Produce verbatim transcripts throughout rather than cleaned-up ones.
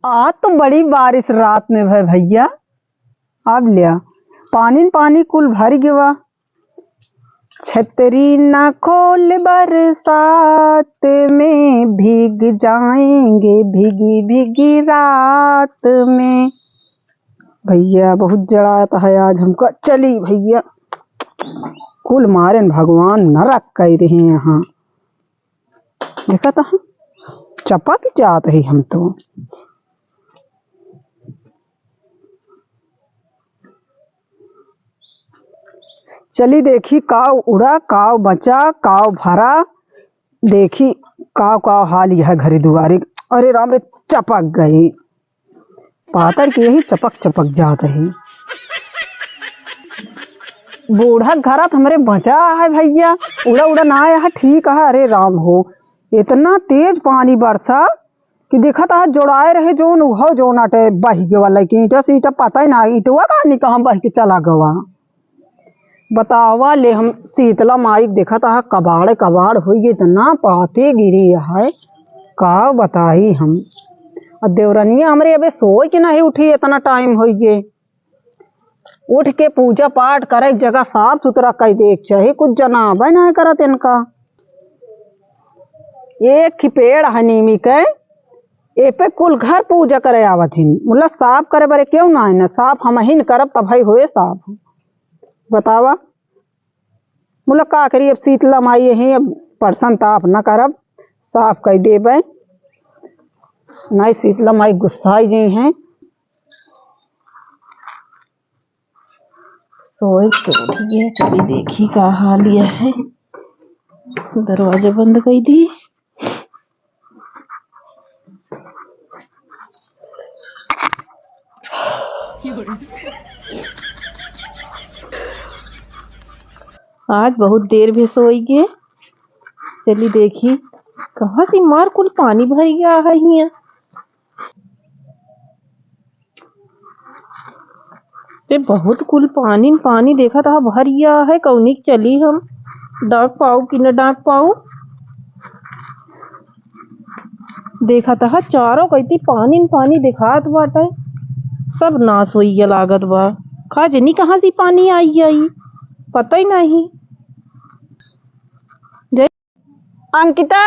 आज तो बड़ी बारिश रात में भय भैया। अब ल्या, पानी न पानी कुल भर गवा। छतरी ना खोल बरसात में, भीग जाएंगे भीगी भीगी रात में। भैया बहुत जड़ात है आज हमका। चली भैया, कुल मारेन भगवान नरक कइ देहे यहाँ। देखा था, चपक जात है हम तो। चली देखी, काव उड़ा, काव बचा, काव भरा। देखी, काव काव हाल यह घरे दुआरे। अरे राम रे, चपक गई। पातर के यही चपक चपक जात है। बूढ़ा घरा त हमरे बचा है भैया, उड़ा उड़ा ना आया है, ठीक है। अरे राम हो, इतना तेज पानी बरसा कि देखत है जोड़ाए रहे जोन, उहो जोन अटे बहि गवा, लेकिन ईटा से ईटा पता ही ना, ईटवा का नहीं कहाँ बहि के चला गवा। बतावा ले, हम शीतला माई के देखत है, कबाड़ कबाड़ होई गए, इतना पाती गिरी है, का बताई हम। अब देवरनिया हमरे अबे सोए के नहीं उठी, इतना टाइम होई गए। उठ के पूजा पाठ करे, जगह साफ सुथरा कइ दे के चाही, कुछ जनाबे ना करत इनका। एक ही पेड़ है नीमी के, ए पे कुल घर पूजा करे आवत हिन, मुला साफ करे बरे क्यों ना है ना, साफ हमहिन करब तब है होए साफ। बतावा, मुला का करी, अब शीतला माई यही, अब परसन ताप न करब, साफ कइ देबे, नहीं शीतला माई गुस्साई गई हैं। सोए के उठ गया, चली देखी का हाल यह है। दरवाजा बंद कइ दी। आज बहुत देर भी सोई गे। चली देखी, कहाँ से मार कुल पानी भर गया है हियाँ। ते बहुत कुल पानी न पानी देखत हा भरिया है, कौनी के चली हम, डाक पाऊ कि न डाक पाऊ। देखत हा चारों कइती पानी न पानी देखात बाटे, सब नास होइया लागत बा। का जनी कहाँ से पानी आई आई, पता ही नहीं। अंकिता,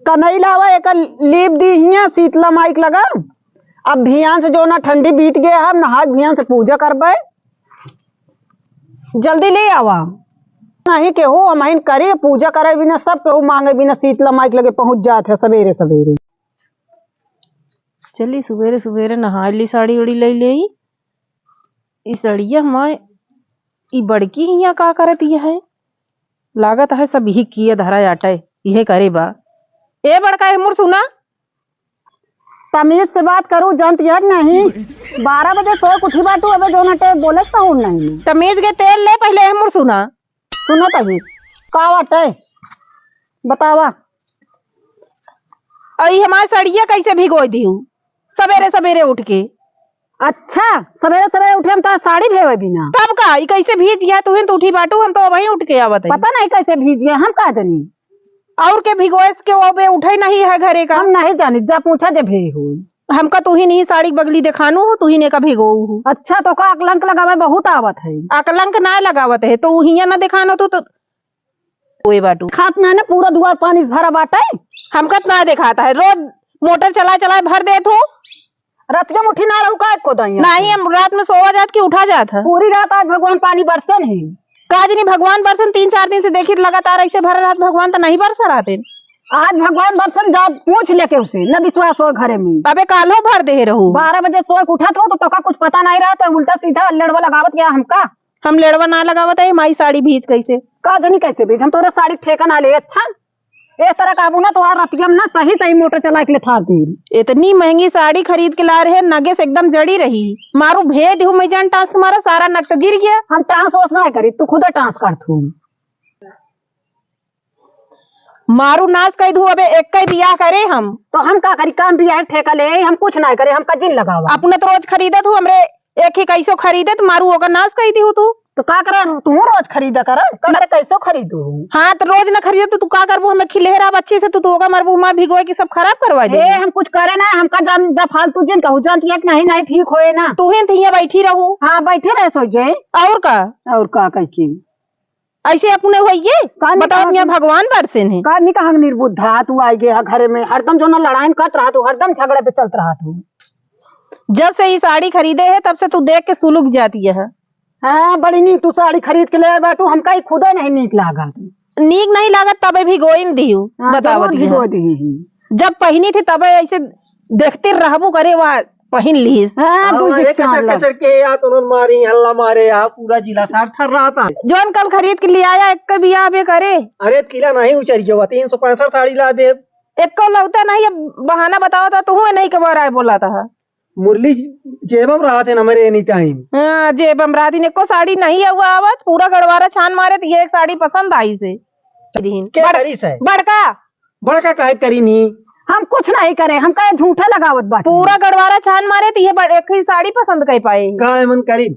कनई लावा, एकर लीप दी हियाँ शीतला माई के लगा। अब भियान से जो ना ठंडी बीत गया है, अब नहा के भियान से पूजा करबे। जल्दी ले आवा। नहीं केहू हमहिन करे, पूजा करे बिना, सब केहू मांगे बिना शीतला माई के लगे पहुँच जात है सबेरे सबेरे। चली सुबेरे सुबेरे नहा ली, साड़ी उड़ी ले ले। ई सड़िया हमार, ई बड़की हियाँ का करत यह है? लागत है सब ही किए धरा आटे, इहे करे बा। ए बड़का, ए मुड़ सुना। तमीज से बात करू, जानत यह कि नहीं? बारह बजे सोए के उठी बाटू, अबे जौन हटे बोले सहूर नहीं। तमीज के तेल ले पहले, ए मुड़ सुना। सुनत ही, का बाटे? बतावा। अई हमार सड़िया कैसे भिगोई दिहू सबेरे सबेरे उठ के? अच्छा, सबेरे सबेरे उठे हम तो साड़ी भेवे बिना। तब का, ई कैसे भीज गया? तुहिन तो उठी बाटू, हम तो वहीं उठ के आवत है। पता नहीं कैसे भीज गया, हम का जानी। और के भिगोएस के वो बे उठे नहीं है घरे का। हम नहीं जानी, जा पूछा जे भे हुई। हमका तुहिन ही साड़ी बगली देखानू हो, तुहिन एका भिगोऊ हो। अच्छा, तो का अकलंक लगावे बहुत आवत है। अकलंक ना लगावत है, तो उहिया ना देखानो तो, तो ओए बाटू। खात ना ना, पूरा दुआर पानी से भरा बाटे। हमका त ना देखात है, रोज मोटर चला चला भर देत हो। रतिया में उठी ना रहू का एको दइया? नहीं, हम रात में सोवा जात कि उठा जात है। पूरी रात आज भगवान पानी बरसन है। का जनी भगवान बरसन, तीन चार दिन से देखी लगातार ऐसे भर रात भगवान तो नहीं बरसा रहते। आज भगवान बरसन, जा पूछ लेके उसे, न विश्वास हो घरे में। अबे काल्हो भर दे रहू। बारह बजे सोए के उठत हो तो तोका कुछ पता नहीं रहत, उल्टा सीधा अल्लड़वा लगावत गया हमका। हम लेड़वा ना लगावत है, माई साड़ी भीज कैसे? का जनी कैसे भीज? हम तोरे साड़ी ठेका ना ले। अच्छा, ए तरह कहबू ना तो आ रतिया में ना सही सही मोटर चला के ले थार दी। इतनी महंगी साड़ी खरीद के ला रहे, नगे से एकदम जड़ी रही। मारू भेद हूँ मैं जान टांस के मारा, सारा नग तो गिर गया। हम टांस ओस ना करी, तू खुदे टांस कर तू। मारू नाश कई दू, अबे एक कई बियाह करे हम। तो हम का करी, काम बियाह ठेका ले आई, हम कुछ ना करे, हम कजिन लगावा। अपने तो रोज खरीदत हूँ, हमरे एक ही कैसो खरीदे तो मारू ओकर नाश कई दी हूँ तू। तो का करे, तू रोज खरीदा कर, का करे, कैसे खरीदू? हाँ, तो रोज ना खरीदे तो तू का करबू? हमें खिलेहरा बच्ची से तू, तू ओका मरबू, हुआँ भिगोए के सब खराब करवा दे। हम कुछ करे ना, हमका जान दा फालतू जिन कहू, जानती है कि नहीं, नहीं ठीक होए ना। तू ही तो हियाँ बैठी रहू। हाँ, बैठे रहे सो जे। और का? और का कह के? ऐसे अपने होइए? का नहीं बताओ, कहा हियाँ तू? भगवान बरसे ने। का नहीं कहा निर्बुद्धा, तू आई गया घरे में, हरदम जो ना लड़ाई करत रहा तू, हरदम झगड़े पे चलत रहा तू। जब से ई साड़ी खरीदे है, तब से तू देख के सुलुक जाती है। हाँ, बड़ी नीक तू साड़ी खरीद के ले आए बाटू, हमका ई खुदे नहीं नीक लागत। नीक नहीं लागत, तबे भिगोइन दिहू, हाँ, बतावत जरूर ही है। भिगो दी ही। जब पहिनी थी, तबे ऐसे देखते रहबू करे, वह पहिन लीस। हाँ, हाँ, तू ये एक कचर चाल कचर के यार, उन्होंने मारी, हल्ला मारे यार, पूरा जिला सार थर रहा था। जौन कल खरीद के ले आया, एक के बियाह बे करे। अरे, किला नहीं उचर गयो, तीन सौ पैंसठ साड़ी ला दे। एको लौता नहीं, अब बहाना बताओ तो तू नहीं के बारे बोला था। मुरली जेबम रहत है ना हमारे any time। हाँ, जेबम रहत है, एको साड़ी नहीं है वो आवत, पूरा गड़वारा छान मारे तो ये एक साड़ी पसंद आई से। के बड़-, करी से? बड़का। बड़का काहे करी नी? हम कुछ नहीं करे, हम काहे झूठा लगावत बाटी। पूरा गड़वारा छान मारे तो ये बड़-, एक ही साड़ी पसंद कर पाए। काहे मन करी?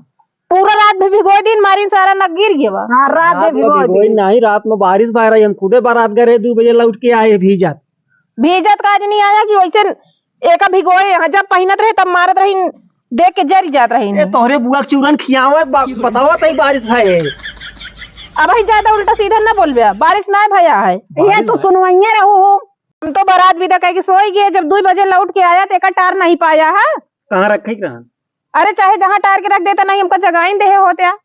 पूरा रात भी भिगोए दिन मारिन, सारा नग गिर गया बा। हाँ, रात में रात में भिगोए भिगोए दिन। नहीं, रात में बारिश भा रही, हम खुदे बारात गए रहे, दो बजे लौट के आए भीजत। भीजत का आज नहीं आया कि वैसे एका भिगोए, हाँ, जब पहिनत रहे तब मारत रही, देख के जरी जात रही। ए, तोहरे बुआ के चूरन खियावे, बा-, बतावा तई बारिश भए। अब ही ज्यादा उल्टा सीधा ना बोलबे, बारिश ना भया है। ये तू सुनवाइए रहू हो। हम तो बारात विदा कह के सोई गए, जब दो बजे लौट के आया तो एका टार नहीं पाया है। कहाँ रखे के रहन? अरे, चाहे जहाँ टार के रख देता, नहीं हमका जगाइन देहे होत्या।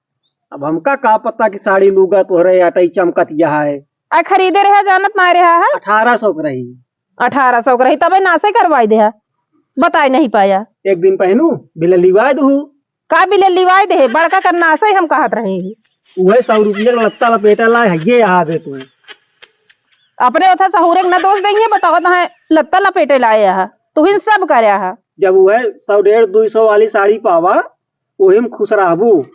अब हमका का पता कि साड़ी लूगा तोहरे अटई चमकत यह है। आ, खरीदे रहे, जानत ना रहे है। अठारह सौ के रही। अठारह सौ के रही, तबे नासे करवाई देहा। बताए नहीं पाया। एक दिन पहनू, बिललिवाए दू। का बिललिवाए देहे? बड़का का नासे हम कहत रहे। उहे सौ रुपया के लत्ता लपेटा लाए है, ये यहाँ दे तू। अपने ओथा सहुरे के ना दोष देंगे, बताओ तो है, लत्ता लपेटे लाए यहाँ। तू ही सब करे यहाँ। जब उहे सौ, डेढ़, दो सौ वाली साड़ी पावा, ओही में खुश रहबू।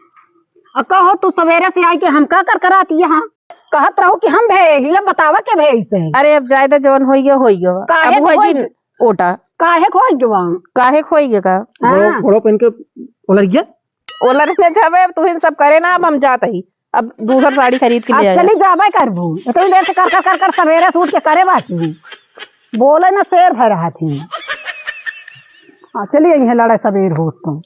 आ कहो, तू सवेरे से आई के हम का कर कराती यहाँ? कहत रहो कि हम भे, हिला बतावा के भे ऐसे। अरे, अब जाए दे, जौन होई गयो, होई गयो। काहे अब के होई होई गयो? ओटा। काहे के होई गयो? काहे के होई गयो का? हाँ। घोड़ो, घोड़ो पहन के ओलर गया? ओलर में जाबे, अब तू ही सब करे ना, अब हम जात ही। अब दूसर साड़ी खरीद के अब ले आया। चली जाबे करबू। इतनी देर से कर, कर, कर, कर सवेरे से उठ के करे बाकी। बोले ना शेर भर रहा थी। हाँ, चली आई है लड़ाई सवेर होत तो।